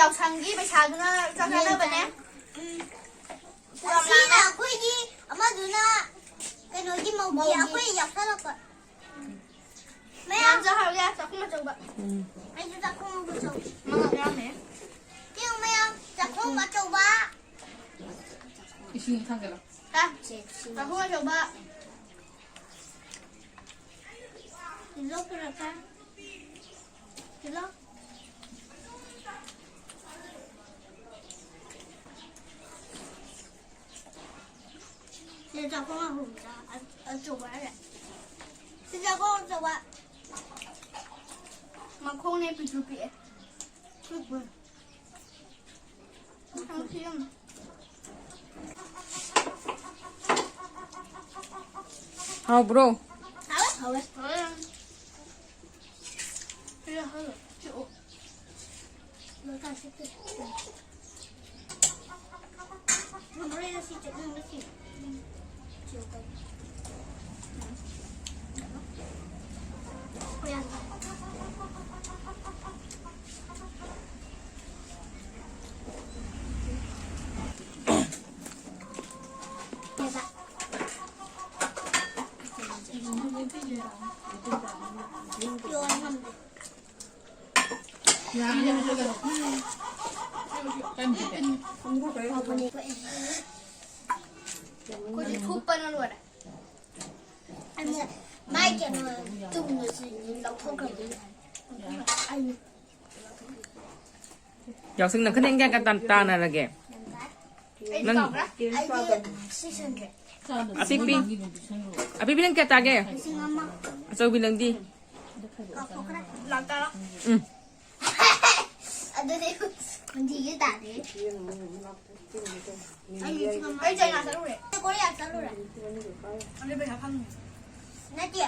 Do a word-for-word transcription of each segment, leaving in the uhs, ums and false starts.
ꯌꯥꯎꯁꯪꯒꯤ ꯄꯩꯁꯥꯗꯨꯅ ꯆꯥꯛ ꯆꯥꯅꯕꯅꯦ꯫ ꯎꯝ꯫ ꯄꯨꯔꯥ ꯑꯁꯤꯅ ꯂꯥꯛꯑꯦ꯫ ꯑꯩꯈꯣꯏꯒꯤ ꯑꯃꯗꯨꯅ ꯀꯩꯅꯣꯒꯤ ꯃꯧꯒꯤ ꯃꯧꯒꯤ꯫ ꯑꯩꯈꯣꯏ ꯌꯥꯎꯁꯜꯂꯛꯄ꯫ ꯃꯌꯥꯝ ꯃꯌꯥꯝ ꯆꯥꯍꯧꯔꯦ, ꯆꯥꯛꯈꯨꯝ ꯑꯆꯧꯕ꯫ ꯎꯝ꯫ ꯑꯩꯁꯨ ꯆꯥꯛꯈꯨꯝ ꯑꯆꯧꯕ꯫ ꯃꯉꯥ ꯌꯥꯎꯔꯝꯃꯦ꯫ ꯄꯤꯌꯨ ꯃꯌꯥꯝ, ꯆꯥꯛꯈꯨꯝ ꯑꯆꯧꯕ꯫ ꯏꯁꯤꯡ ꯊꯥꯡꯒꯠꯂꯣ꯫ ꯍꯥ? ꯆꯥꯛꯈꯨꯝ ꯑꯆꯧꯕ꯫ ꯂꯣꯛ ꯄꯨꯔꯛꯀꯦ꯫ ꯁꯤꯂꯣ꯫ ꯁꯤ ꯆꯥꯛꯈꯣꯡ ꯑꯍꯨꯝ ꯆꯥ-, ꯑ-, ꯑꯆꯧꯕ ꯍꯥꯏꯔꯦ꯫ ꯁꯤ ꯆꯥꯛꯈꯣꯡ ꯑꯆꯧꯕ꯫ ꯃꯈꯣꯡꯅꯦ ꯄꯤꯛꯇ꯭ꯔꯨ ꯄꯤꯛꯑꯦ꯫ ꯄꯤꯛꯄ꯫ ꯍꯥꯎꯕ꯭ꯔꯣ? ꯍꯥꯎꯋꯦ, ꯍꯥꯎꯋꯦ꯫ ꯑꯩꯈꯣꯏꯗꯤ ꯐꯨꯞꯄꯅ ꯂꯣꯏꯔꯦ꯫ ꯃꯥꯏ ꯀꯩꯅꯣ ꯇꯨꯝꯕꯁꯤ ꯂꯧꯊꯣꯛꯈ꯭ꯔꯕꯅꯤ꯫ ꯌꯥꯎꯁꯪ ꯅꯪ ꯈꯅꯦꯛ ꯀꯌꯥ ꯀꯌꯥ ꯇꯥꯟ-, ꯇꯥꯟꯅꯔꯒꯦ? ꯑꯩꯗꯤ ꯅꯪ ꯀꯥꯎꯈ꯭ꯔꯦ꯫ ꯑꯩꯗꯤ six hundred꯫ ꯑꯄꯤꯛꯄꯤ, ꯑꯄꯤꯛꯄꯤ ꯅꯪ ꯀꯌꯥ ꯇꯥꯒꯦ? ꯂꯤꯁꯤꯡ ꯑꯃ꯫ ꯑꯆꯧꯕꯤ ꯅꯪꯗꯤ? ꯀꯥꯎꯊꯣꯛꯈ꯭ꯔꯦ꯫ ꯂꯥꯛ ꯇꯔꯥ꯫ ꯎꯝ꯫ ꯑꯗꯨꯗꯤ ꯍꯨꯟꯖꯤꯒꯦ ꯇꯥꯔꯦ꯫ ꯑꯩ ꯆꯥꯏꯅꯥ ꯆꯠꯂꯨꯔꯦ꯫ ꯀꯣꯔꯤꯌꯥ ꯆꯠꯂꯨꯔꯦ꯫ ꯑꯗꯨ ꯄꯩꯁꯥ ꯐꯪꯉꯦ꯫ ꯅꯠꯇꯦ꯫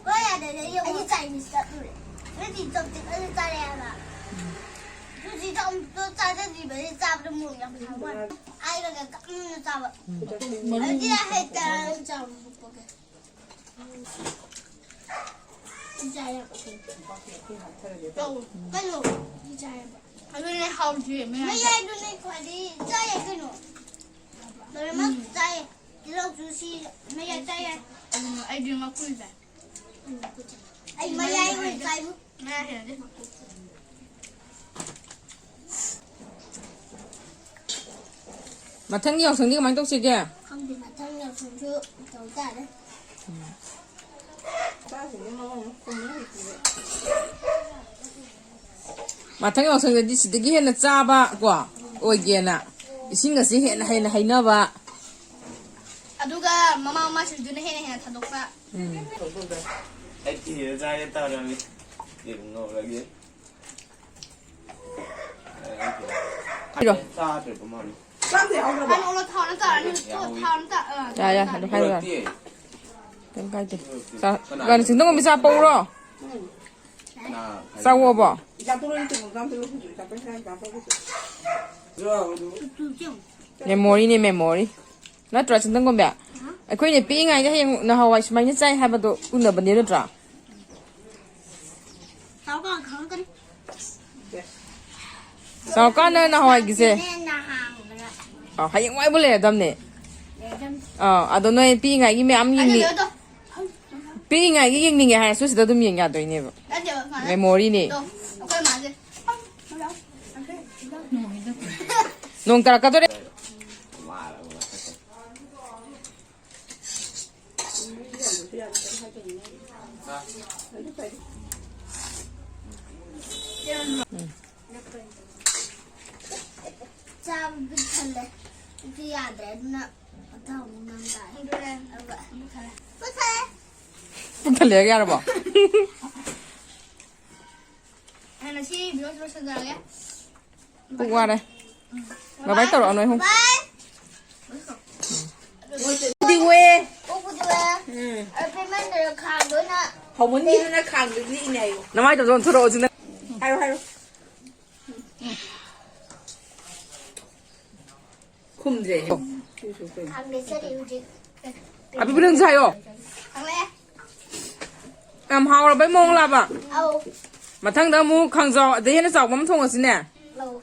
ꯀꯣꯔꯤꯌꯥꯗꯗꯤ ꯑꯩ ꯆꯥꯏꯅꯤꯁ ꯆꯠꯂꯨꯔꯦ꯫ ꯑꯗꯨꯗꯤ ꯆꯞ ꯆꯤꯛ ꯑꯗꯨ ꯆꯥꯔꯦ ꯍꯥꯏꯕ꯫ ꯁꯨꯖꯤ ꯆꯥꯛ ꯑꯝꯇ ꯆꯥꯖꯗ꯭ꯔꯤꯕ ꯑꯩ ꯆꯥꯕꯗ ꯃꯣꯔꯣꯛ ꯌꯥꯝ ꯁꯥꯕ ꯋꯥꯅꯤ꯫ ꯑꯩꯅꯒ ꯀꯟꯅ ꯆꯥꯕ꯫ ꯑꯗꯨꯗꯤ ꯑꯩ ꯍꯩꯇ ꯆꯥꯕ ꯍꯧꯔꯛꯄꯒꯤ꯫ ꯆꯥꯏꯌꯦ꯫ ꯇꯧ꯫ ꯀꯩꯅꯣ? ꯁꯤ ꯆꯥꯏꯌꯦꯕ꯫ ꯑꯗꯨꯅꯦ ꯍꯥꯎꯇ꯭ꯔꯤ, ꯃꯌꯥꯏꯗꯣ꯫ ꯃꯌꯥꯏꯗꯨꯅꯦ ꯈ꯭ꯋꯥꯏꯗꯒꯤ ꯆꯥꯏꯌꯦ ꯀꯩꯅꯣ꯫ ꯂꯣꯏꯅꯃꯛ ꯎꯝ꯫ ꯆꯥꯏꯌꯦ꯫ ꯇꯤꯜꯍꯧꯁꯨ ꯁꯤ ꯃꯌꯥꯏ ꯆꯥꯏꯌꯦ꯫ ꯑꯗꯨꯅ ꯑꯩꯗꯤ ꯃꯀꯨ ꯆꯥꯏ꯫ ꯑꯩ ꯃꯌꯥꯏ ꯑꯣꯏꯅ ꯆꯥꯏꯕꯨ꯫ ꯃꯌꯥꯏ ꯍꯦꯟꯅꯗꯤ ꯃꯀꯨ꯫ ꯃꯊꯪꯒꯤ ꯌꯥꯎꯁꯪꯗꯤ ꯀꯃꯥꯏꯅ ꯇꯧꯁꯤꯒꯦ? ꯈꯪꯗꯦ, ꯃꯊꯪ ꯌꯥꯎꯁꯪꯁꯨ ꯇꯧ ꯇꯥꯔꯦ꯫ ꯃꯊꯪ ꯌꯥꯎꯁꯪꯗꯗꯤ ꯁꯤꯗꯒꯤ ꯍꯦꯟꯅ ꯆꯥꯕ ꯀꯣ ꯑꯣꯏꯒꯦꯅ, ꯏꯁꯤꯡ ꯑꯁꯤ ꯍꯦꯟꯅ ꯍꯦꯟꯅ ꯍꯩꯅꯕ꯫ ꯑꯗꯨꯒ ꯃꯃꯥ ꯃꯃꯥꯁꯤꯡꯗꯨꯅ ꯍꯦꯟꯅ ꯍꯦꯟꯅ ꯊꯥꯗꯣꯛꯄ꯫ ꯎꯝ꯫ ꯑꯩ ꯊꯤꯔ ꯆꯥꯒꯦ ꯇꯧꯔꯝꯃꯤ꯫ ꯌꯦꯔꯨꯝ ꯉꯧꯔꯒꯦ꯫ ꯄꯤꯔꯣ꯫ ꯆꯥꯗ꯭ꯔꯦꯕ ꯃꯥꯅꯤ꯫ ꯆꯥꯗꯦ, ꯌꯥꯎꯗ꯭ꯔꯕ? ꯑꯅꯣꯛꯂꯣ ꯊꯥꯎꯅ ꯇꯥꯔꯅꯤ꯫ ꯌꯥꯎꯏ꯫ ꯊꯥꯎꯅ ꯇꯥ-, ꯑ, ꯌꯥꯔꯦ, ꯌꯥꯔꯦ, ꯑꯗꯨ ꯍꯥꯏꯔꯣ, ꯌꯥꯔꯦ꯫ ꯄꯨꯔꯛꯇꯦ꯫ ꯀꯩꯝ ꯀꯥꯏꯗꯦ꯫ ꯄꯨꯔꯛꯇꯦ꯫ ꯆꯥ-, ꯀꯅꯥ? ꯀꯩꯅꯣ, ꯆꯤꯡꯗꯣꯡꯕꯝ ꯄꯤꯖꯥ ꯄꯧꯔꯣ? ꯎꯝ꯫ ꯀꯅꯥ? ꯆꯥꯎꯑꯣꯕꯣ? ꯏꯆꯥ ꯄꯣꯛꯂꯣꯏ ꯇꯤꯡꯉꯣ, ꯏꯆꯥ ꯄꯣꯛꯂꯣꯏ ꯍꯧꯖꯤꯛ, ꯏꯆꯥ ꯄꯣꯛꯂꯣꯏ ꯏꯆꯥ ꯄꯣꯛꯂꯣꯏ ꯍꯧꯖꯤꯛ꯫ ꯃꯦꯃꯣꯔꯤꯅꯦ, ꯃꯦꯃꯣꯔꯤ꯫ ꯅꯠꯇ꯭ꯔꯣ, ꯆꯤꯡꯗꯣꯡꯕꯝꯕꯤ? ꯑꯩꯈꯣꯏꯅ ꯄꯤꯛꯏꯉꯩꯗ ꯍꯌꯦꯡ ꯅꯍꯥꯟꯋꯥꯏ ꯁꯨꯃꯥꯏꯅ ꯆꯥꯏ ꯍꯥꯏꯕꯗꯣ ꯎꯅꯕꯅꯦ, ꯅꯠꯇ꯭ꯔꯣ? ꯆꯥꯎꯀꯥꯟ ꯈꯪꯉꯛꯀꯅꯤ꯫ ꯆꯥꯎꯀꯥꯟꯗ ꯅꯍꯥꯟꯋꯥꯏꯒꯤꯁꯦ꯫ ꯍꯦꯟꯅ ꯍꯥꯡꯕꯗ꯫ ꯑꯥ, ꯍꯌꯦꯡꯋꯥꯏꯕꯨ ꯂꯩꯔꯗꯝꯅꯦ꯫ ꯂꯩꯔꯗꯝꯅꯦ꯫ ꯑꯥ, ꯑꯗꯣ ꯅꯣꯏ ꯄꯤꯛꯏꯉꯥꯏꯒꯤ ꯃꯌꯥꯝ ꯌꯦꯡꯅꯤ-, ꯑꯗꯣ, ꯑꯗꯣ꯫ ꯄꯤꯛꯏꯉꯥꯏꯒꯤ ꯌꯦꯡꯅꯤꯡꯉꯦ ꯍꯥꯏꯔꯁꯨ ꯁꯤꯗ ꯑꯗꯨꯝ ꯌꯦꯡ ꯌꯥꯗꯣꯏꯅꯦꯕ꯫ ꯅꯠꯇꯦꯕ, ꯃꯥꯅ꯫ ꯃꯦꯃꯣꯔꯤꯅꯦ꯫ ꯑꯗꯣ, ꯑꯩꯈꯣꯏ ꯃꯥꯁꯦ꯫ ꯅꯣꯡ ꯇꯥꯔꯛꯀꯗꯣꯔꯦ꯫ ꯆꯥꯕ ꯄꯤꯛ ꯊꯜꯂꯦ꯫ ꯑꯗꯨ ꯌꯥꯗ꯭ꯔꯦ, ꯑꯗꯨꯅ ꯑꯊꯥꯎ ꯑꯃꯨꯛ ꯅꯝ ꯇꯥꯔꯦ꯫ ꯑꯗꯨꯅꯦ꯫ ꯑꯗꯨꯒ ꯄꯤꯛ ꯊꯜꯂꯦ꯫ ꯄꯨꯛ ꯊꯜꯂꯦ ꯍꯥꯏꯔꯒ ꯌꯥꯔꯕꯣ? ꯑꯩ ꯉꯁꯤ ꯚꯤꯗꯤꯑꯣꯁꯤ ꯂꯣꯏꯁꯤꯟꯖꯔꯒꯦ꯫ ꯄꯨꯛ ꯋꯥꯔꯦ꯫ ꯎꯝ꯫ ꯕꯥꯏ ꯕꯥꯏ ꯇꯧꯔꯛꯑꯣ ꯅꯣꯏ ꯑꯍꯨꯝ꯫ ꯕꯥꯏ꯫ ꯄꯨꯗꯤ ꯋꯦ꯫ ꯄꯨꯛꯄꯨꯗꯤ ꯋꯦ꯫ ꯎꯝ꯫ ꯑꯗꯣ ꯄꯦꯃꯦꯟꯗ ꯈꯥꯡꯗ ꯑꯣꯏꯅ ꯍꯧꯃꯟꯒꯤꯗꯅ ꯈꯥꯡꯗ ꯅꯤꯛꯏꯅꯦ ꯍꯥꯏꯌꯣ꯫ ꯅꯃꯥꯏꯗꯣ ꯑꯝꯇ ꯊꯣꯔꯛꯑꯣ ꯑꯗꯨꯅ꯫ ꯍꯥꯏꯔꯣ, ꯍꯥꯏꯔꯣ꯫ ꯈꯨꯝꯗ꯭ꯔꯦ꯫ ꯈꯥꯡꯗ ꯆꯠꯂꯤ ꯍꯧꯖꯤꯛ꯫ ꯑꯄꯤꯛꯄ ꯅꯪꯁꯨ ꯍꯥꯏꯌꯣ꯫ ꯈꯪꯂꯦ꯫ ꯌꯥꯝ ꯍꯥꯎꯔꯕꯩ ꯃꯑꯣꯡ ꯂꯥꯕ? ꯑꯧ꯫ ꯃꯊꯪꯗ ꯑꯃꯨꯛ ꯈꯥꯡꯖꯥꯎ ꯑꯗꯩ ꯍꯦꯟꯅ ꯆꯥꯎꯕ ꯑꯃ ꯊꯣꯡꯉꯁꯤꯅꯦ꯫ ꯑꯧ꯫